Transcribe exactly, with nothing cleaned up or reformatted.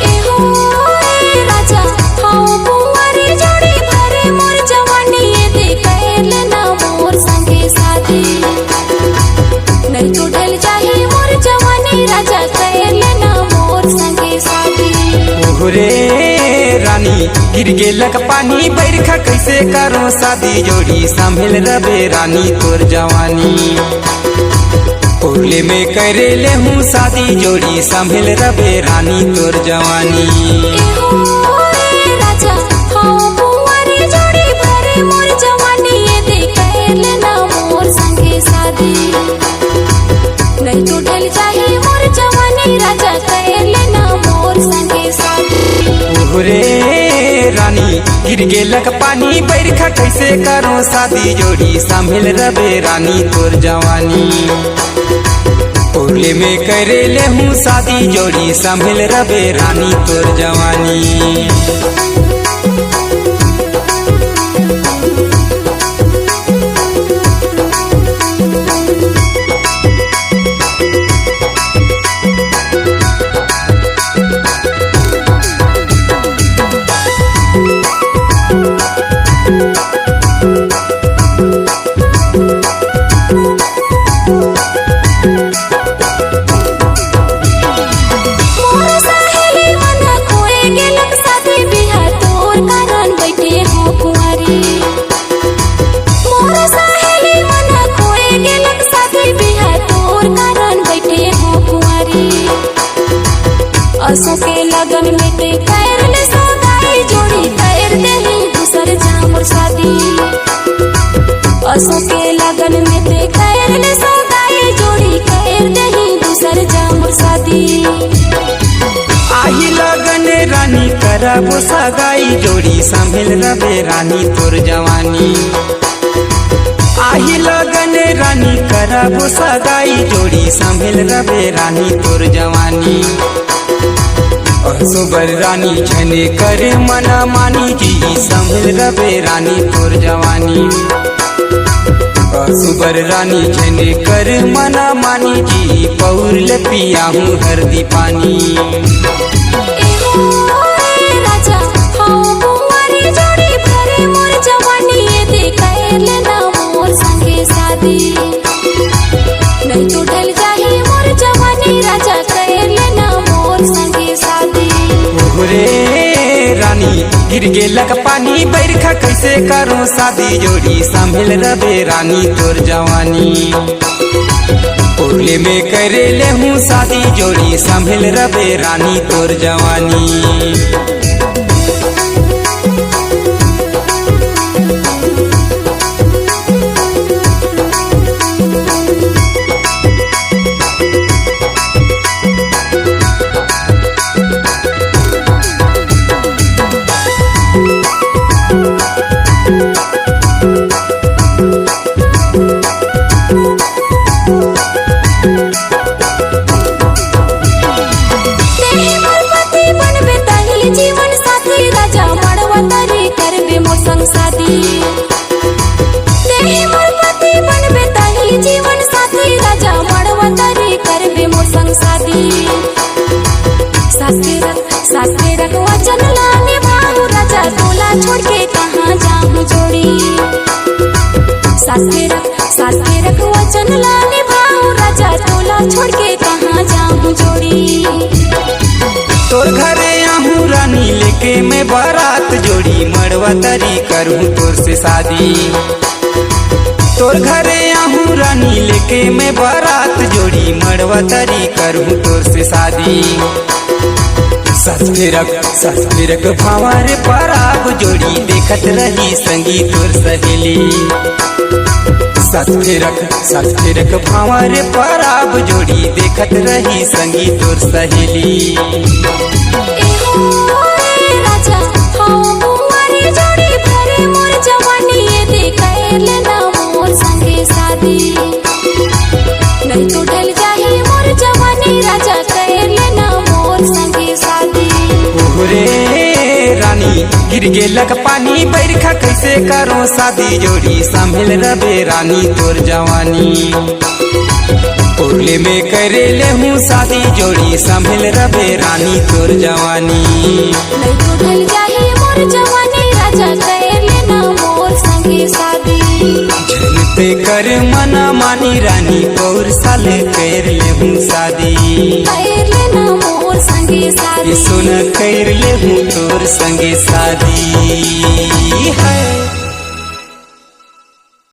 एहो ए राजा, हौ कुंवारी जोड़ी भरे मोर जवानी, ये दे कर लेना मोर संगे शादी। नहीं तो ढल जाही मोर जवानी राजा, कर लेना मोर संगे शादी। ओहरे रानी, गिर गेलक पानी बरखा, कैसे करो शादी जोड़ी, संभल रबे रानी तोर जवानी। ओले में करे ले हूँ शादी जोड़ी, संभल रबे रानी तोर जवानी। एहो ए राजा, हौ कुंवारी जोड़ी भरे मोर जवानी, ये दे कर लेना मोर संगे शादी। नहीं तो ढल जाही मोर जवानी राजा, कर लेना मोर संगे शादी। ओहरे रानी, गिर गेलक पानी बरखा, कैसे करो शादी जोड़ी, संभल रबे रानी तोर जवानी। ओले में करे ले हूँ शादी जोड़ी, संभल रबे रानी तोर जवानी। मोर सहेली मन कोरे गेलक शादी बिहा तोर कारण बैठे हो कुंवारी। मोर सहेली मन कोरे गेलक शादी बिहा तोर कारण बैठे हो कुंवारी। असो के लगन में ते कर ले सगाई जोड़ी, कर देही दूसर जा मोर शादी। असो के लगन में ते कर ले सगाई जोड़ी, कर देही दूसर जा मोर शादी। आही लगन रानी करब सगाई जोड़ी, संभल रबे रानी तोर जवानी। आही लगन रानी करब सगाई जोड़ी, संभल रबे रानी तोर जवानी। असो बर रानी झने कर मना मानी जी, संभल रबे रानी तोर जवानी। असो बर रानी झने कर मना मानी जी, पौर ले पिया हूँ हरदी पानी। एहो ए राजा, हौ कुंवारी जोड़ी भरे मोर जवानी, ये दे कर लेना मोर संगे शादी। नहीं तो ढल जाही मोर जवानी राजा, कर लेना मोर संगे शादी। ओहरे रानी, गिर गेलक पानी बरखा, कैसे करो शादी जोड़ी, संभल रबे रानी तोर जवानी। ओले में करे ले हूँ शादी जोड़ी, संभल रबे रानी तोर जवानी। तेही मोर पति बनबे, तही जीवन साथी, राजा मड़वा तरी करबे मोर संग शादी। तेही मोर पति बनबे, तही जीवन साथी, राजा मड़वा तरी करबे मोर संग शादी। साथे रख, साथे रख वचन ला निभाहूँ, राजा तोला छोड़ के कहाँ जाहूँ जोड़ी। साथे रख, साथे रख वचन ला निभाहूँ, राजा तोला छोड़ के कहाँ जाहूँ जोड़ी। तोर घरे आहूँ रानी लेके मैं बारात जोड़ी, मड़वा तरी करहूँ तोर से शादी। तोर घरे आहूँ रानी लेके मैं बारात जोड़ी, मड़वा तरी करहूँ तोर से शादी। साथ फेरक, साथ फेरक भांवर पराब जोड़ी, देखत रही संगी तोर सहेली। साथ फेरक, साथ फेरक भांवर पराब जोड़ी, देखत रही संगी तोर सहेली। एहो ए राजा, हौ कुंवारी जोड़ी। रे रानी, गिर गेलक पानी बरखा, कैसे करो शादी, जोड़ी सामिल रबे रानी तोर जवानी। ओले में करे ले हूँ शादी, जोड़ी सामिल रबे रानी तोर जवानी। नहीं तो ढल जाही मोर जवानी, राजा कर लेना मोर संगे शादी। झन ते कर मना मानी रानी, पौर साल कर ले हूँ शादी। कर लेना मोर संगे शादी। ये सोना कर ले हूँ तोर संगे शादी है।